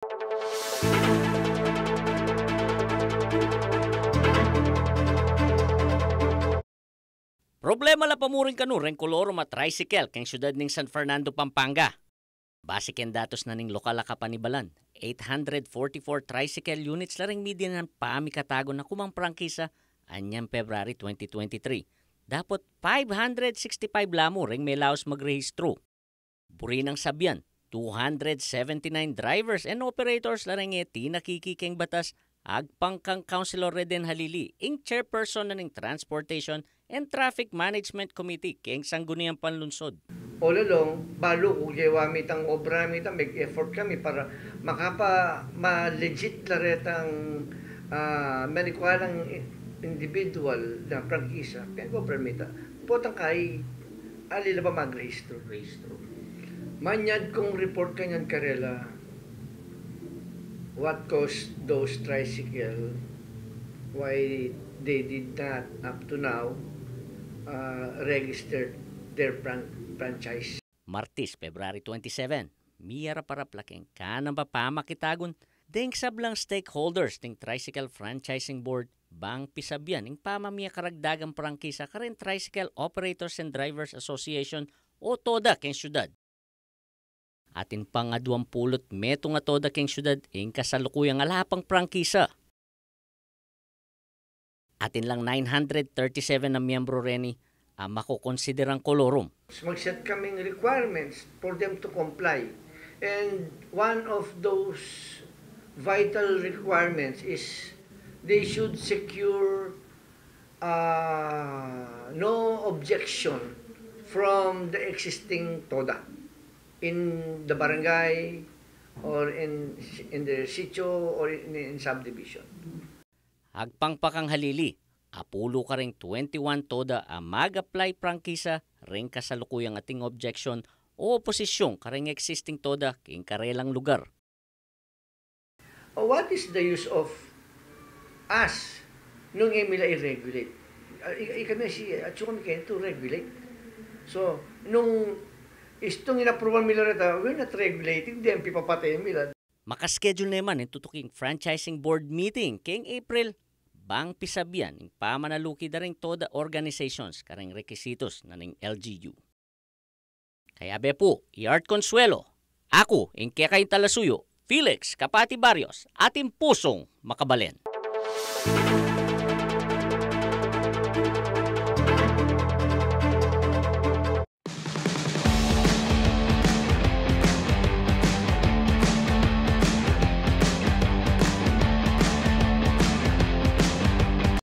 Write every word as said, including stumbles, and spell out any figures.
Problema la pa mu rin kanu reng kolorum a tricycle keng syudad ning San Fernando, Pampanga. Base keng datus na ning lokal a kapanibalan, eight hundred forty-four tricycle units la reng midinan pamikatagun a kumang prangkisa anyang February twenty twenty-three. Dapot five hundred sixty-five la mu reng melaus magrehistru. Buri nang sabian, two hundred seventy-nine drivers and operators la reng e tinakiki keng batas, agpang kang Councilor Reden Halili, ing chairperson na ning Transportation and Traffic Management Committee keng Sangguniang Panlunsod. All along, balu ku gewa mi tang obra mi ta, make effort kami para makapa ma-legit la retang, ah, malikwa lang i-, individual na prangkisa, pag-obra mi ta. Potang kai, ali la ba magrehistro? Rehistro. Manyad kung report kanyan karela, what caused those tricycle, why they did not, up to now, uh, register their fran-, franchise. Martis, February twenty-seven, miyarap-arap la keng kanamba pamakitagun deng sablang stakeholders deng Tricycle Franchising Board, bang pisabian ing pamamie karagdagang prangkisa kareng Tricycle Operators and Drivers Association o TODA keng syudad. Atin pang aduang pulu't metung a TODA keng syudad ing kasalukuyang ala pang prangkisa. Atin lang nine hundred thirty-seven a miyembru reni a makokonsiderang kolorum. Mag-set kaming requirements for them to comply. And one of those vital requirements is they should secure, uh, no objection from the existing TODA in the barangay or in, in the sitio or in, in subdivision. Agpang pa kang Halili, apulu kareng twenty-one TODA a mag-apply prangkisa reng kasalukuyang ating objection o oposisyun kareng existing TODA king karelang lugar. O, what is the use of us nung e mi la i-regulate? Ah, i-, i-, kami si, atyu kami keni to regulate. So, nung istung in-approvean mi la reta, we're not regulating them, pipapatay mi la. Maka-schedule ne man ing tutuking franchising board meeting keng April, bang pisabian ing pamanaluki da reng TODA organizations kareng rekisitus na ning L G U. Kayabe pu i Art Consuelo, aku ing kekayung talasuyu, Felix Kapati Barrios, atin pusung makabalen.